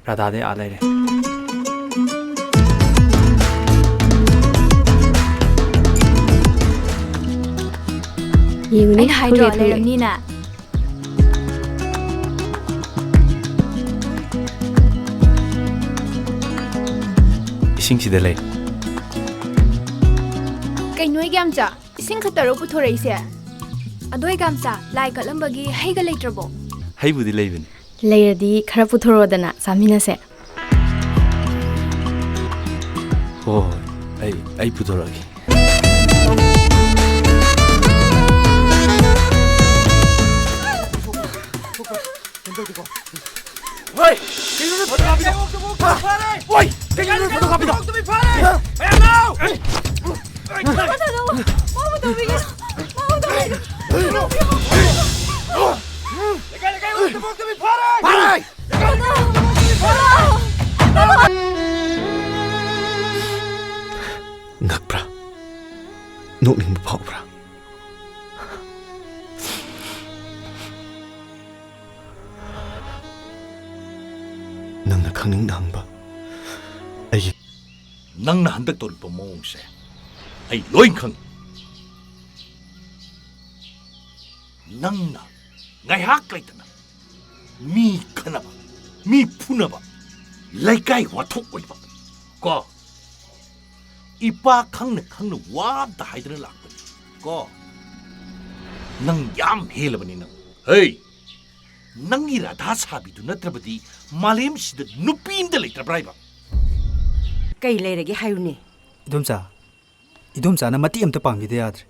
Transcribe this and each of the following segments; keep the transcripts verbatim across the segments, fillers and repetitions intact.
ꯔꯥꯙꯥꯗꯤ ꯑꯥ ꯂꯩꯔꯦ꯫ ꯌꯦꯡꯉꯨꯅꯦ, ꯑꯩꯅ ꯍꯥꯏꯗ꯭ꯔꯣ, ꯊꯣꯛꯂꯛꯑꯦ, ꯊꯣꯛꯂꯛꯑꯦ꯫ ꯂꯩꯔꯝꯅꯤꯅ꯫ ꯏꯁꯤꯡꯁꯤꯗ ꯂꯩ꯫ ꯀꯩꯅꯣ, ꯏꯒꯥꯝꯆꯥ? ꯏꯁꯤꯡ ꯈꯛꯇꯔꯣ ꯄꯨꯊꯣꯔꯛꯏꯁꯦ? ꯑꯗꯣ ꯏꯒꯥꯝꯆꯥ, ꯂꯥꯏ ꯀꯠꯂꯝꯕꯒꯤ ꯍꯩꯒ ꯂꯩꯇ꯭ꯔꯕꯣ? ꯍꯩꯕꯨꯗꯤ ꯂꯩꯕꯅꯤ꯫ ꯂꯩꯔꯗꯤ ꯈꯔ ꯄꯨꯊꯣꯔꯛꯑꯣꯗꯅ ꯆꯥꯃꯤꯟꯅꯁꯦ꯫ ꯍꯣꯏ, ꯍꯣꯏ, ꯑꯩ, ꯑꯩ ꯄꯨꯊꯣꯔꯛꯑꯒꯦ꯫ ꯍꯣꯏ! ꯀꯩꯅꯣꯅꯦ ꯐꯣꯇꯣ ꯀꯥꯞꯄꯤꯗꯣ? ꯍꯣꯏ! ꯀꯩꯅꯣꯅꯦ ꯐꯣꯇꯣ ꯀꯥꯞꯄꯤꯗꯣ? ꯉꯛꯄ꯭ꯔꯥ? ꯅꯣꯛꯅꯤꯡꯕ ꯐꯥꯎꯕ꯭ꯔꯥ? ꯅꯪꯅ ꯈꯪꯅꯤꯡꯅ ꯍꯪꯕ ꯑꯩꯒꯤ ꯅꯪꯅ ꯍꯟꯗꯛ ꯇꯧꯔꯤꯕ ꯃꯑꯣꯡꯁꯦ ꯑꯩ ꯂꯣꯏ ꯈꯪꯉꯤ꯫ ꯅꯪꯅ ꯉꯥꯏꯍꯥꯛ ꯂꯩꯇꯅ ꯃꯤ ꯈꯠꯅꯕ, ꯃꯤ ꯐꯨꯅꯕ, ꯂꯩꯀꯥꯏ ꯋꯥꯊꯣꯛ ꯑꯣꯏꯕ ꯀꯣ, ꯏꯄꯥ ꯈꯪꯅ ꯈꯪꯅ ꯋꯥ ꯑꯝꯇ ꯍꯥꯏꯗꯅ ꯂꯥꯛꯄꯅꯤ ꯀꯣ꯫ ꯅꯪ ꯌꯥꯝ ꯍꯦꯜꯂꯕꯅꯤ ꯅꯪ꯫ ꯍꯦ! ꯅꯪꯒꯤ ꯔꯥꯙꯥ ꯁꯥꯕꯤꯗꯨ ꯅꯠꯇ꯭ꯔꯕꯗꯤ ꯃꯥꯂꯦꯝꯁꯤꯗ ꯅꯨꯄꯤ ꯑꯝꯇ ꯂꯩꯇ꯭ꯔꯕ꯭ꯔꯥ ꯍꯥꯏꯕ? ꯀꯩ ꯂꯩꯔꯒꯦ ꯍꯥꯏꯌꯨꯅꯦ? ꯏꯗꯣꯝꯆꯥ, ꯏꯗꯣꯝꯆꯥꯅ ꯃꯇꯦꯡ ꯑꯝꯇ ꯄꯥꯡꯕꯤꯗ ꯌꯥꯗ꯭ꯔꯦ꯫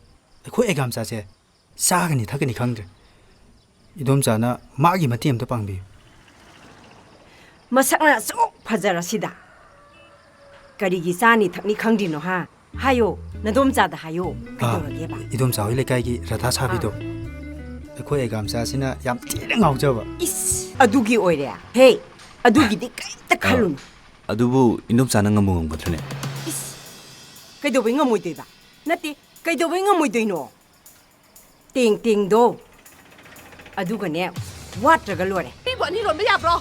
ꯑꯩꯈꯣꯏ ꯑꯦꯒꯥꯝꯆꯥꯁꯦ ꯆꯥꯒꯅꯤ ꯊꯛꯀꯅꯤ ꯈꯪꯗ꯭ꯔꯦ꯫ ꯏꯗꯣꯝꯆꯥꯅ ꯃꯥꯒꯤ ꯃꯇꯦꯡ ꯑꯝꯇ ꯄꯥꯡꯕꯤꯌꯨ꯫ ꯃꯁꯛꯅ ꯑꯁꯨꯛ ꯐꯖꯔꯁꯤꯗ ꯀꯔꯤꯒꯤ ꯆꯥꯅꯤ ꯊꯛꯅꯤ ꯈꯪꯗ꯭ꯔꯤꯅꯣ ꯍꯥ? ꯍꯥꯏꯌꯣ, ꯅꯗꯣꯝꯆꯥꯗ ꯍꯥꯏꯌꯣ꯫ ꯑꯥ, ꯀꯩꯗꯧꯔꯒꯦꯕ? ꯏꯗꯣꯝꯆꯥ ꯍꯣꯏ ꯂꯩꯀꯥꯏꯒꯤ ꯔꯥꯙꯥ ꯁꯥꯕꯤꯗꯣ꯫ ꯑꯩꯈꯣꯏ ꯑꯦꯒꯥꯝꯆꯥꯁꯤꯅ ꯌꯥꯝ ꯊꯤꯅ ꯉꯥꯎꯖꯕ꯫ ꯏꯁ, ꯑꯗꯨꯒꯤ ꯑꯣꯏꯔꯦ? ꯍꯦ, ꯑꯗꯨꯒꯤꯗꯤ ꯀꯩꯝꯇ ꯈꯜꯂꯨꯅꯨ꯫ ꯑꯗꯨꯕꯨ ꯏꯗꯣꯝꯆꯥꯅ ꯉꯝꯕꯨ ꯉꯝꯒꯗ꯭ꯔꯅꯦ? ꯏꯁ, ꯀꯩꯗꯧꯕꯩ ꯉꯝꯃꯣꯏꯗꯣꯏꯕ? ꯅꯠꯇꯦ, ꯀꯩꯗꯧꯕꯩ ꯉꯝꯃꯣꯏꯗꯣꯏꯅꯣ? ꯇꯦꯡ ꯇꯦꯡꯗꯣ ꯑꯗꯨꯒꯅꯦ ꯋꯥꯠꯇ꯭ꯔꯒ ꯂꯣꯏꯔꯦ꯫ ꯃꯤꯕꯨ ꯑꯅꯤ ꯂꯣꯟꯕ ꯌꯥꯕ꯭ꯔꯣ?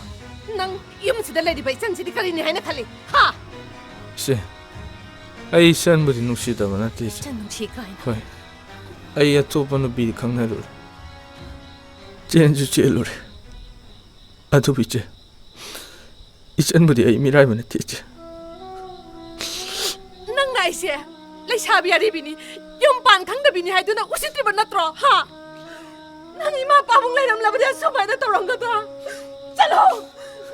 ꯅꯪ ꯌꯨꯝꯁꯤꯗ ꯂꯩꯔꯤꯕ ꯏꯆꯟꯁꯤꯗꯤ ꯀꯔꯤꯅꯤ ꯍꯥꯏꯅ ꯈꯜꯂꯤ? ꯍꯥ? ꯏꯆꯦ, ꯑꯩ ꯏꯆꯟꯕꯨꯗꯤ ꯅꯨꯡꯁꯤꯗꯕ ꯅꯠꯇꯦ, ꯏꯆꯦ꯫ ꯏꯆꯟ ꯅꯨꯡꯁꯤ ꯀꯥꯏꯅ꯫ ꯍꯣꯏ, ꯑꯩ ꯑꯇꯣꯞꯄ ꯅꯨꯄꯤꯗꯤ ꯈꯪꯅꯔꯨꯔꯦ, ꯆꯦꯟꯁꯨ ꯆꯦꯜꯂꯨꯔꯦ꯫ ꯑꯗꯨꯕꯨ ꯏꯆꯦ, ꯏꯆꯟꯕꯨꯗꯤ ꯑꯩ ꯃꯤꯔꯥꯏꯕ ꯅꯠꯇꯦ, ꯏꯆꯦ꯫ ꯅꯪꯅ ꯑꯩꯁꯦ ꯂꯩꯁꯥꯕꯤ ꯑꯔꯤꯕꯤꯅꯤ, ꯌꯨꯝ ꯄꯥꯟ ꯈꯪꯗꯕꯤꯅꯤ ꯍꯥꯏꯗꯨꯅ ꯎꯁꯤꯠꯇ꯭ꯔꯤꯕ ꯅꯠꯇ꯭ꯔꯣ? ꯍꯥ? ꯅꯪ ꯏꯃꯥ ꯄꯥꯕꯨꯡ ꯂꯩꯔꯝꯂꯕꯗꯤ ꯑꯁꯨꯃꯥꯏꯅ ꯇꯧꯔꯝꯒꯗ꯭ꯔꯥ? ꯆꯠꯂꯣ!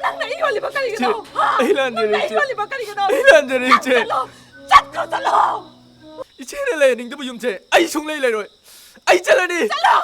ꯅꯪꯅ ꯑꯩ ꯌꯣꯜꯂꯤꯕ ꯀꯔꯤꯒꯤꯅꯣ? ꯏꯆꯦ, ꯍꯥ? ꯑꯩ ꯂꯥꯟꯖꯔꯦ, ꯅꯪꯅ ꯑꯩ ꯏꯆꯦ꯫ ꯌꯣꯜꯂꯤꯕ ꯀꯔꯤꯒꯤꯅꯣ? ꯑꯩ ꯂꯥꯟꯖꯔꯦ, ꯅꯪ ꯏꯆꯦ꯫ ꯆꯠꯂꯣ! ꯆꯠꯈ꯭ꯔꯣ, ꯆꯠꯂꯣ! ꯏꯆꯦꯅ ꯂꯩꯍꯟꯅꯤꯡꯗꯕ ꯌꯨꯝꯁꯦ ꯑꯩ ꯁꯨꯡꯂꯩ ꯂꯩꯔꯣꯏ꯫ ꯑꯩ ꯆꯠꯂꯅꯤ꯫ ꯆꯠꯂꯣ!